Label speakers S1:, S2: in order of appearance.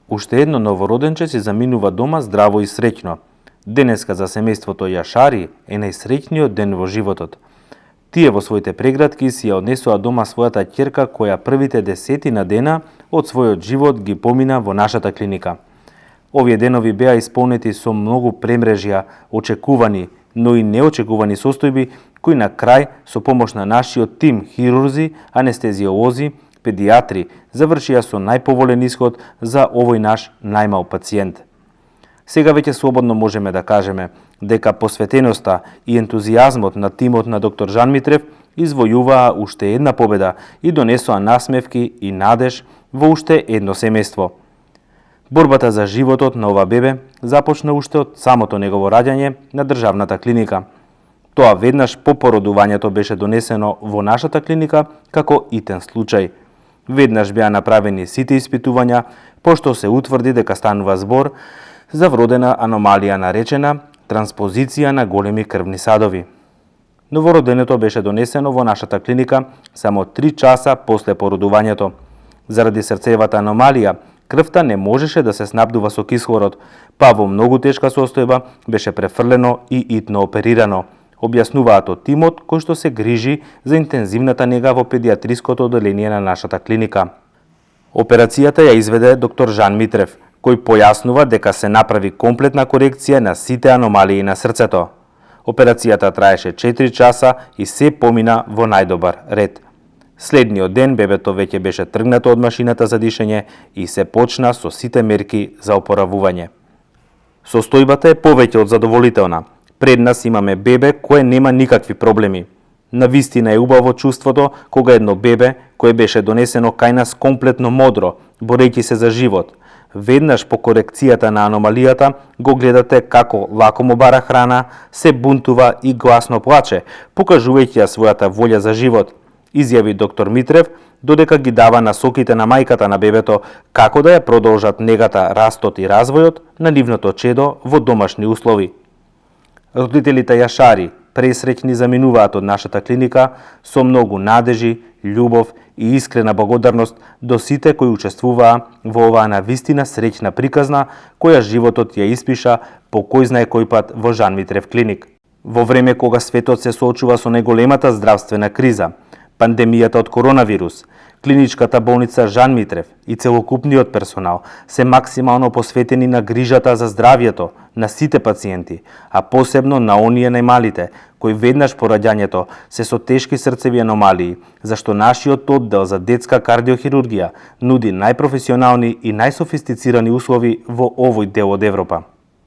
S1: Уште едно новороденче си заминува дома здраво и среќно. Денеска за семејството Јашари е најсреќниот ден во животот. Тие во своите прегратки си ја однесоа дома својата ќерка која првите 10 дена од својот живот ги помина во нашата клиника. Овие денови беа исполнети со многу премрежја, очекувани, но и неочекувани состојби, кои на крај со помош на нашиот тим хирурзи, анестезиолози, педиатри завршија со најповолен исход за овој наш најмал пациент. Сега веќе слободно можеме да кажеме дека посветеноста и ентузијазмот на тимот на доктор Жан Митрев извојуваа уште една победа и донесоа насмевки и надеж во уште едно семејство. Борбата за животот на ова бебе започна уште од самото негово раѓање на државната клиника. Тоа веднаш по породувањето беше донесено во нашата клиника како итен случај. Веднаш беа направени сите испитувања, пошто се утврди дека станува збор за вродена аномалија наречена транспозиција на големи крвни садови. Новороденето беше донесено во нашата клиника само 3 часа после породувањето. Заради срцевата аномалија, крвта не можеше да се снабдува со кислород, па во многу тешка состојба беше префрлено и итно оперирано, објаснуваат од тимот кој што се грижи за интензивната нега во педиатриското оделение на нашата клиника. Операцијата ја изведе доктор Жан Митрев, кој појаснува дека се направи комплетна корекција на сите аномалии на срцето. Операцијата траеше 4 часа и се помина во најдобар ред. Следниот ден бебето веќе беше тргнато од машината за дишење и се почна со сите мерки за опоравување. Состојбата е повеќе од задоволителна. Пред нас имаме бебе кое нема никакви проблеми. Навистина е убаво чувството кога едно бебе кое беше донесено кај нас комплетно модро, борејќи се за живот, веднаш по корекцијата на аномалијата го гледате како лако му бара храна, се бунтува и гласно плаче, покажувајќи ја својата волја за живот, изјави доктор Митрев, додека ги дава насоките на мајката на бебето како да ја продолжат негата, растот и развојот на нивното чедо во домашни услови. Родителите Јашари пресреќни заминуваат од нашата клиника со многу надежи, љубов и искрена благодарност до сите кои учествуваа во оваа навистина среќна приказна која животот ја испиша по кој знае кој пат во Жан Митрев клиник. Во време кога светот се соочува со најголемата здравствена криза, пандемијата од коронавирус, клиничката болница Жан Митрев и целокупниот персонал се максимално посветени на грижата за здравјето на сите пациенти, а посебно на оние најмалите, кои веднаш по раѓањето се со тешки срцеви аномалии, зашто нашиот оддел за детска кардиохирургија нуди најпрофесионални и најсофистицирани услови во овој дел од Европа.